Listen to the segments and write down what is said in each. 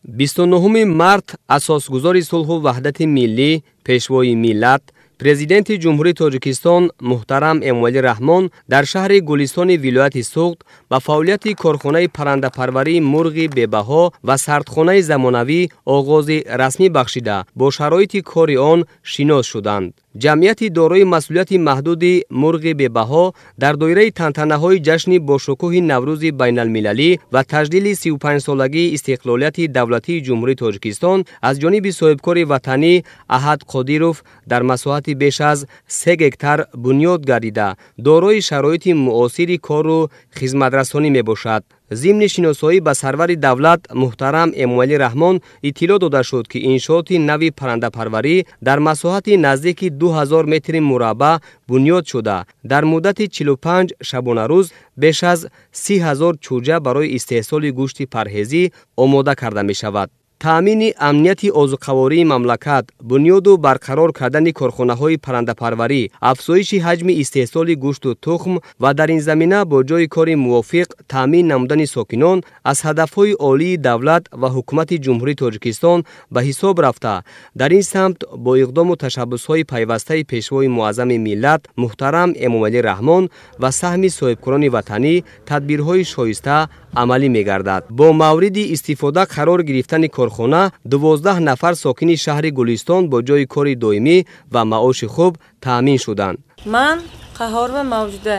29 март асосгузори сулҳу ваҳдати миллӣ, пешвои миллат, Президенти Ҷумҳурии Тоҷикистон муҳтарам Эмомалӣ Раҳмон дар шаҳри Гулистони вилояти Суғд ба фаъолияти корхонаи паррандапарварии мурғи бебаҳо ва сардхонаи замонавӣ оғози расмӣ бахшида, бо шароити кори он шинос шуданд. Ҷамъияти дорои масъулияти маҳдуди мурғи бебаҳо дар доираи тантанаҳои ҷашни бошукӯҳи Наврӯзи байналмилалӣ ва таҷлили 35-солагии истиқлолияти давлатии Ҷумҳурии Тоҷикистон аз ҷониби соҳибкори ватанӣ Аҳад Қодиров дар масоҳати беш аз 3 гектар бунёд гардида, дорои шароити муосири кору хизматрасонӣ мебошад. Зимни шиносоӣ ба сарвари давлат муҳтарам Эмомалӣ Раҳмон иттилоъ дода шуд, ки иншооти нави паррандапарварӣ дар масоҳати наздики 2000 метри мураббаъ бунёд шуда, дар муддати 45 шабонарӯз беш аз 30 000 чӯҷа барои истеҳсоли гӯшти парҳезӣ омода карда мешавад. Таъмини амнияти озуқавории мамлакат, бунёду барқарор кардани корхонаҳои паррандапарварӣ, афзоиши ҳаҷми истеҳсоли гӯшту тухм ва дар ин замина бо ҷойи кори мувофиқ таъмин намудани сокинон аз ҳадафҳои олии давлат ва ҳукумати Ҷумҳурии Тоҷикистон ба ҳисоб рафта, дар ин самт бо иқдому ташаббусҳои пайвастаи пешвои муаззами миллат муҳтарам Эмомалӣ Раҳмон ва саҳми соҳибкорони ватанӣ тадбирҳои шоиста амалӣ мегардад. Бо мавриди истифода қарор гирифтани корхона 12 нафар сокини шаҳри Гулистон бо ҷойи кори доимӣ ва маоши хуб таъмин шуданд. Ман Қаҳорова Мавҷуда,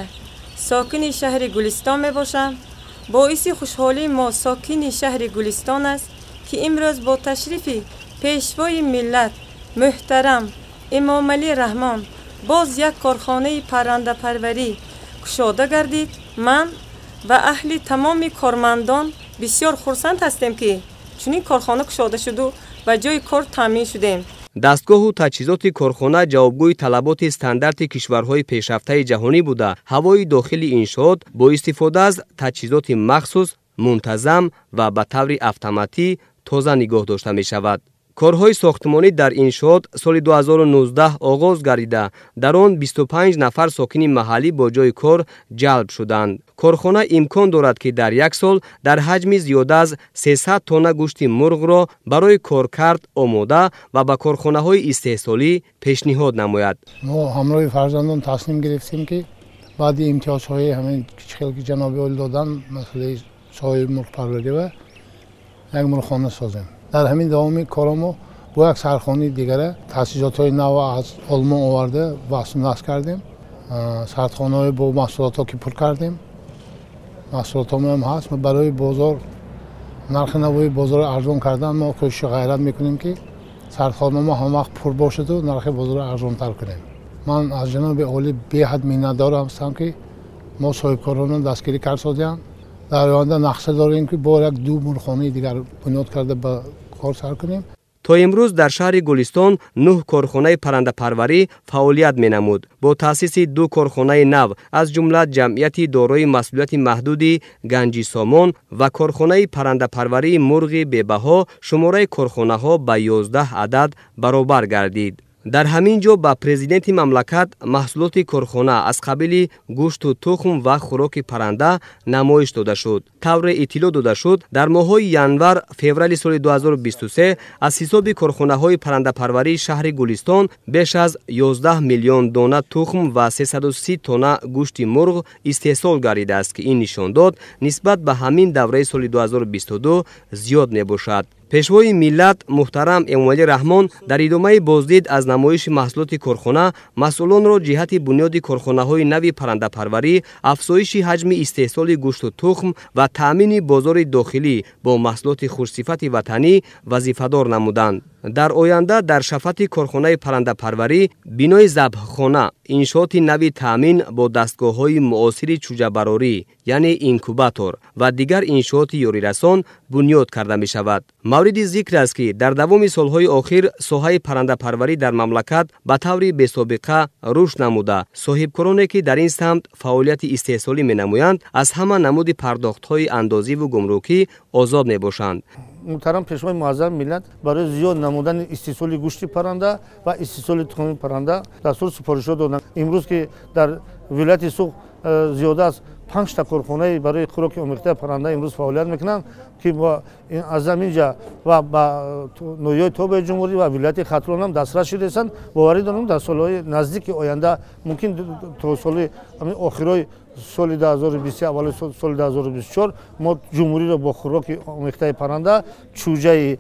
сокини шаҳри Гулистон мебошам. Боиси хушҳолии мо сокини шаҳри Гулистон аст, ки имрӯз бо ташрифи пешвои миллат муҳтарам Эмомалӣ Раҳмон боз як корхонаи паррандапарварӣ кушода гардид. Ман ва аҳли тамоми кормандон бисёр хурсанд ҳастем, ки чунин корхона кушода шуду ва ҷойи кор таъмин шудем. Дастгоҳу таҷҳизоти корхона ҷавобгӯи талаботи стандарти кишварҳои пешрафтаи ҷаҳонӣ буда, ҳавои дохили иншоот бо истифода аз таҷҳизоти махсус мунтазам ва ба таври автоматӣ тоза нигоҳ дошта мешавад. Корҳои сохтмонӣ дар иншоот соли 2019 оғоз гардида, дар он 25 нафар сокини маҳаллӣ бо ҷойи кор ҷалб шуданд. Корхона имкон дорад, ки дар як сол дар ҳаҷми зиёда аз 300 тонна гӯшти мурғро барои коркард омода ва ба корхонаҳои истеҳсолӣ пешниҳод намояд. Мо ҳамроҳи фарзандон тасмим гирифтем, ки баъди имтиёзҳои ҳамин чӣ ки ҷаноби олӣ додан масъалаи соҳиби мурғпарварӣ ва як мурғхона созем. Дар ҳамин давоми коро мо бо як сархонаи дигара таъсисотҳои нав аз Олмон оварда васл насб кардем. Сардхонаҳои бо маҳсулотҳо ки пур кардем, маҳсулотҳоам ҳаст. Барои бозор нархи навои бозорро арзон кардан мо кӯшишу ғайрат мекунем, ки сардхонамо ҳамавақт пур бошаду нархи бозорро арзонтар кунем. Ман аз ҷаноби олӣ беҳад миннатдор ҳастам, ки мо соҳибкоронро дастгирӣ кард созиям. Дар оянда нақша дорем, ки бо як ду мурғхонаи дигар бунёд карда ба кор сар кунем. То имрӯз дар шаҳри Гулистон 9 корхонаи паррандапарварӣ фаъолият менамуд. Бо таъсиси 2 корхонаи нав, аз ҷумла ҷамъияти дорои масъулияти маҳдуди Ганҷи Сомон ва корхонаи паррандапарварии мурғи бебаҳо, шумораи корхонаҳо ба 11 адад баробар гардид. Дар ҳамин ҷо ба президенти мамлакат маҳсулоти корхона аз қабили гӯшту тухм ва хӯроки парранда намоиш дода шуд. Тавре иттилоъ дода шуд, дар моҳҳои январ феврали соли 2023 аз ҳисоби корхонаҳои паррандапарварии шаҳри Гулистон беш аз 11 миллион дона тухм ва 330 тонна гӯшти мурғ истеҳсол гардидааст, ки ин нишондод нисбат ба ҳамин давраи соли 2022 зиёд мебошад. Пешвои миллат муҳтарам Эмомалӣ Раҳмон дар идомаи боздид аз намоиши маҳсулоти корхона масъулонро ҷиҳати бунёди корхонаҳои нави паррандапарварӣ, афзоиши ҳаҷми истеҳсоли гӯшту тухм ва таъмини бозори дохилӣ бо маҳсулоти хушсифати ватанӣ вазифадор намуданд. Дар оянда дар шафати корхонаи паррандапарварӣ бинои забҳхона, иншооти нави таъмин бо дастгоҳҳои муосири чӯҷабарорӣ, яъне инкубатор ва дигар иншооти ёрирасон бунёд карда мешавад. Мавриди зикр аст, ки дар давоми солҳои охир соҳаи паррандапарварӣ дар мамлакат ба таври бесобиқа рушд намуда, соҳибкороне ки дар ин самт фаъолияти истеҳсолӣ менамоянд, аз ҳама намуди пардохтҳои андозиву гумрукӣ озод мебошанд. Муҳтарам пешвои муаззами миллат барои зиёд намудани истеҳсоли гӯшти парранда ва истеҳсоли тухми парранда дастур супоришҳо доданд. Имрӯз ки дар вилояти Суғд зиёда аз 5 та корхонаи барои хӯроки омехтаи парранда имрӯз фаъолият мекунанд, ки аз ҳамин ва ба ноҳияҳои тобеи ҷумҳурӣ ва вилояти Хатлон ҳам дастрас шудаистанд. Боварӣ дорам, дар солҳои наздики оянда, мумкин то соли охирои соли 2023, аввали соли 2024 мо ҷумҳуриро бо хӯроки омехтаи парранда, чӯҷаи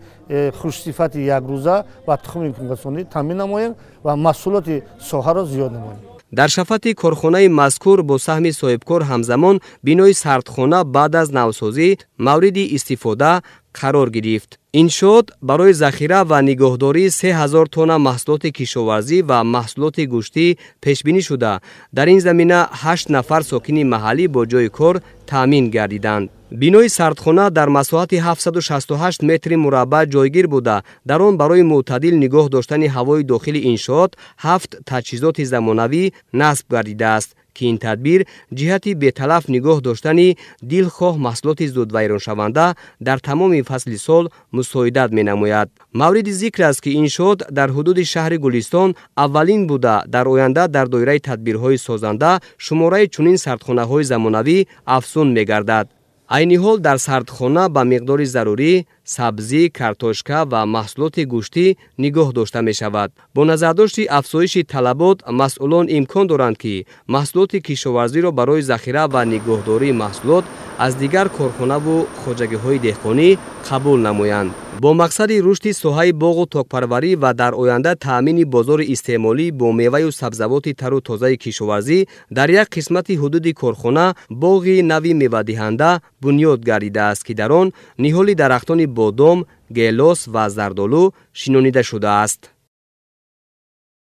хушсифати якрӯза ва тухми кункасонӣ таъмин намоем ва маҳсулоти соҳаро зиёд намоем. Дар шафати корхонаи мазкур бо саҳми соҳибкор ҳамзамон бинои сардхона баъд аз навсозӣ мавриди истифода қарор гирифт. Иншоот барои захира ва нигоҳдории 3000 тонна маҳсулоти кишоварзӣ ва маҳсулоти гӯштӣ пешбинӣ шуда, дар ин замина 8 нафар сокини маҳаллӣ бо ҷойи кор таъмин гардиданд. Бинои сардхона дар масоҳати 768 метри мураббаъ ҷойгир буда, дар он барои мӯътадил нигоҳ доштани ҳавои дохили иншоот 7 таҷҳизоти замонавӣ насб гардидааст, ки ин тадбир ҷиҳати беталаф нигоҳ доштани дилхоҳ маҳсулоти зудвайроншаванда дар тамоми фасли сол мусоидат менамояд. Мавриди зикр аст, ки иншоот дар ҳудуди шаҳри Гулистон аввалин буда, дар оянда дар доираи тадбирҳои созанда шумораи чунин сардхонаҳои замонавӣ афзун мегардад. Айни ҳол дар сардхона ба миқдори зарурӣ сабзӣ, картошка ва маҳсулоти гӯштӣ нигоҳ дошта мешавад. Бо назардошти афзоиши талабот масъулон имкон доранд, ки маҳсулоти кишоварзиро барои захира ва нигоҳдории маҳсулот аз дигар корхонаву хоҷагиҳои деҳқонӣ қабул намоянд. Бо мақсади рушди соҳаи боғу токпарварӣ ва дар оянда таъмини бозори истеъмолӣ бо меваю сабзавоти тару тозаи кишоварзӣ дар як қисмати ҳудуди корхона боғи нави мевадиҳанда бунёд гардидааст, ки дар он ниҳоли дарахтони бодом, гелос ва зардолу шинонида шудааст.